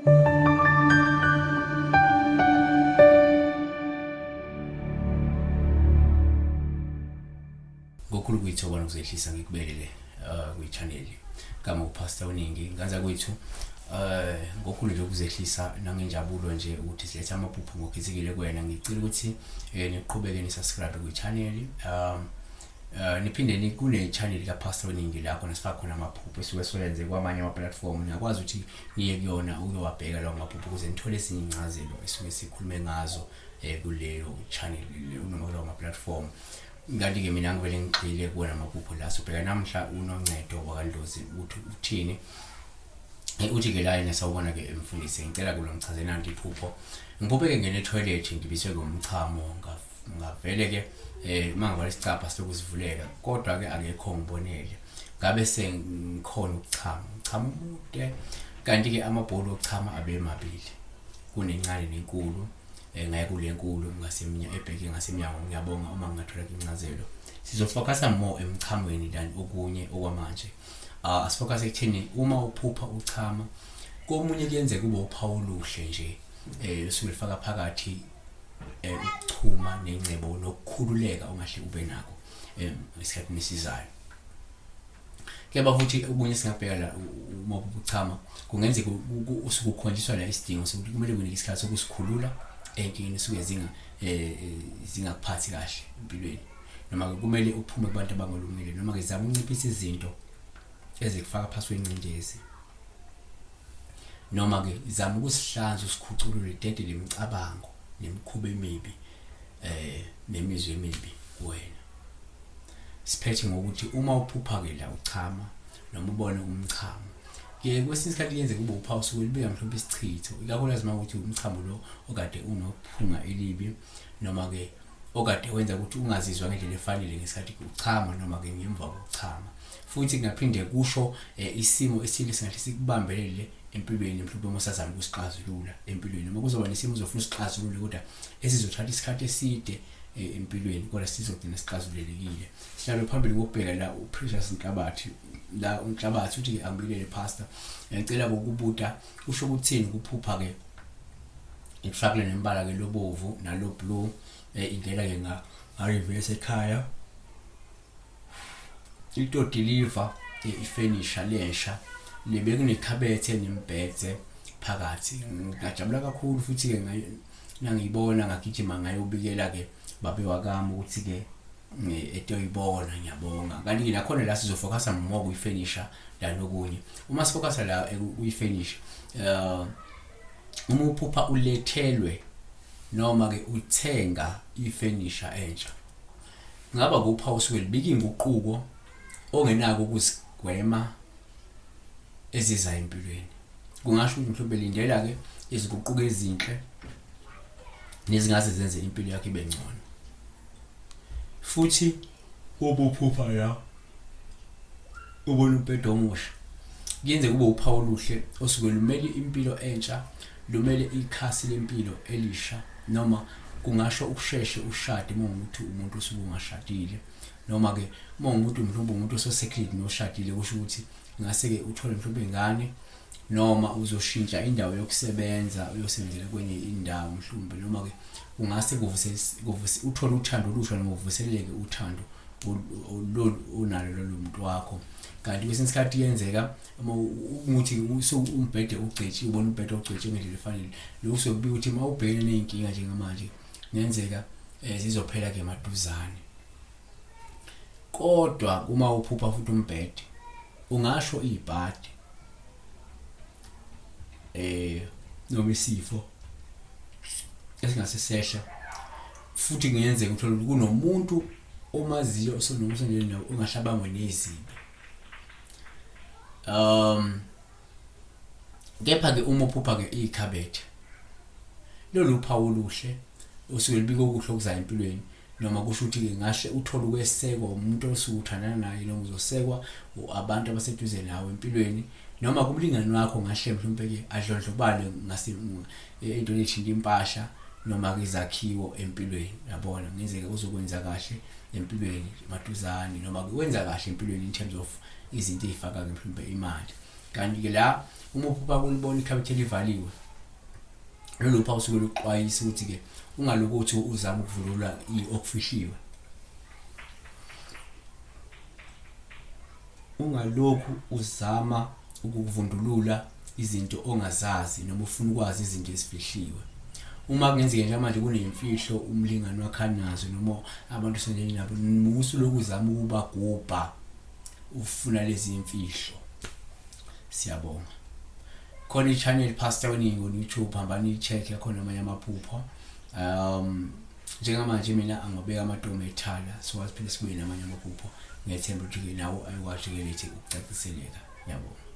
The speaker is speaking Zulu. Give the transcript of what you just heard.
Ngokhulu kuyithoba nokuzehlisa ngikubelele kwi-channel kama uPastor Uningi nganza kwethu ngokhulu nje ukuzehlisa nangenjabulo nje ukuthi siletha amaphupho ngokhethekile kuwena. Ngicela ukuthi niqhubeke ni-subscribe kwi-channel, niphinde kune channel ka Pastor Uningi la khona sifaka khona amaphupho esuke siwenze kwamanye ama platform. Niyakwazi ukuthi niye kuyona ukuyowabheka lawo maphupho ukuze nithole ezinye incazelo esuke sikhulume ngazo kuleyo channel noma kulawo ma platform. Kanti ke mina ngivele ngigxile kuwona amaphupho la. Sobheka namhla uNoncedo wakaNdlozi ukuthi uthini. Uthi ke la yena, sawubona ke emfundisi, ngicela kulo ngichaze nanti iphupho. Ngiphuphe ke ngene etoilet, ngibiswe ngomchamo, ngavele ke mangivala isicabha siloku sivuleka, kodwa ke akekho ngibonele. Ngabe sengikhona ukuchama, ngichama umude, kanti ke amabholo okuchama abe mabili, kunencane nenkulu. Ngaye kule nkulu ngasemnya ebheke ngasemnyango. Ngiyabonga uma ngingathola incazelo. Sizofocusa more emchamweni than okunye okwamanje. Asifocus ekutheni uma uphupha uchama, komunye kuyenzeka kube uphawu oluhle nje usuke lifaka phakathi ukuchuma nengcebo nokukhululeka ongahle ube nako esikhathini esizayo. Kepha futhi okunye singabheka la, uma uchama kungenzeka usuke ukhonjiswa la isidingo sokuthi kumele kunike isikhathi sokusikhulula ey'nkingeni esuke zingakuphathi kahle empilweni, noma-ke kumele uphume kubantu abangalungile, noma-ke zama ukunciphisa izinto ezikufaka phasi kwengcindezi, noma-ke zama ukusihlanza usikhuculule dedele imicabango nemikhuba emibi nemizwa emibi kuwena. Siphethe ngokuthi uma uphupha-ke la uchama noma ubone umchamo, ke kwesinye isikhathi kuyenzeka kube uphawu usuke lubika mhlawumbe isichitho, ikakhulukazi uma kuthi umchamo lo okade unophunga elibi, noma-ke okade wenza ukuthi ungazizwa ngendlela efanele ngesikhathi uchama noma-ke ngemva kokuchama. Futhi kungaphinde kusho isimo esithile singahle sikubambelele empilweni, mhlawumbe uma usazama ukusixazulula empilweni, noma kuzoba nesimo uzofuna usixazulule kodwa esizothatha isikhathi eside empilweni, kodwa sizogcina sixazulelekile. Sihlale phambili ngokubheka la uPrecious Nhlabathi. La uNhlabathi uthi-ke, angibikele pastor, ngicela ukubuta kusho ukuthini ukuphupha-ke itruck lenembala-ke lobovu nalo blue, ingena-ke nga-reverse ekhaya, ito deliver ifurniture lensha lebekunekhabethe nembhedze phakathi. Ngajabula kakhulu futhi-ke nangiyibona ngagijima ngayobikela-ke babe wakami ukuthi-ke etoyibona. Ngiyabonga. Kanti-ke nakhona la sizofocusa more kwi-furniture than okunye. Uma sifocusa la kwi-furniture, uma uphupha ulethelwe noma-ke uthenga ifurniture entsha, ngaba kupha usuke libika inguquko ongenako ukuzigwema eziza empilweni. Kungasho ukuthi mhlawumbe lindela-ke izinguquko ezinhle nezingase zenze impilo yakho ibe ngcono. Futhi ubuphupha la ubona umbhede omusha, kuyenzeka kube uphawu oluhle osuke lumele impilo entsha, lumele ikhasi lempilo elisha, noma kungasho ukusheshe ushade uma ungukuthi umuntu osuke ungashadile, noma-ke uma ungumuntu mhlawumbe umuntu ososekhilidi noshadile, kusho ukuthi ngase-ke uthole mhlawumbe ingane, noma uzoshintsha indawo yokusebenza uyosebenzela kwenye indawo mhlawumbe, noma-ke ungase kuvuse uthole uthando olusha noma uvuseleleke uthando lolu onalo lolo muntu wakho. Kanti kwesinye isikhathi kuyenzeka uma ukuthi umbhede ugcetshiwe, ubona umbhede ogcetshiwe ngendlela efanele, lokhu sokubika ukuthi uma ubhekene ney'nkinga njengamanje kungenzeka zizophela-ke maduzane. Kodwa uma uphupha futhi umbhede, ungasho ibhadi noma isifo esingase sehla, futhi kungenzeka uthole ukuthi kunomuntu omaziyo osondelene nawe ongahle abangwe nezibi. Kepha-ke uma uphupha-ke ikhabethe, lolu phawu oluhle osuke lubika okuhle okuzayo empilweni, noma kusho ukuthi-ke ngahle uthole ukwesekwa umuntu osuke uthandana naye, noma uzosekwa abantu abaseduze nawe empilweni, noma kumlingani wakho ngahle mhlawumbe-ke adlondlobale ngase entweni ethinta impahla noma-ke izakhiwo empilweni. Yabona, kungenzeka uzokwenza kahle empilweni maduzane, noma-ke wenza kahle empilweni in terms of izinto ey'faka-ke mhlawumbe imali. Kanti-ke la Uma uphupha kulibona ikhabethe livaliwe, lolu phawu suke luxwayisa ukuthi-ke ungalokuthi uzame ukuvulula okufihliwe. Ungalokhu uzama ukuvundulula izinto ongazazi noma ufuna ukwazi izinto ezifihliwe. Uma kungenzeka njengamanje kunemfihlo umlingani wakho anazo noma abantu osondelene nabo, musa ulokhu uzama ukubagubha ufuna lezi mfihlo. Siyabonga. Khona i-channel Pastor Weningi on YouTube, hambani i-check yakhona amanye amaphupho. Njengamanje mina angibeka amatomu ethala, so asiphinde sibuye namanye amaphupho. Ngiyethemba ukuthi-ke nawo ayokwazi-ke lethi ukucaciseleka. Ngiyabonga.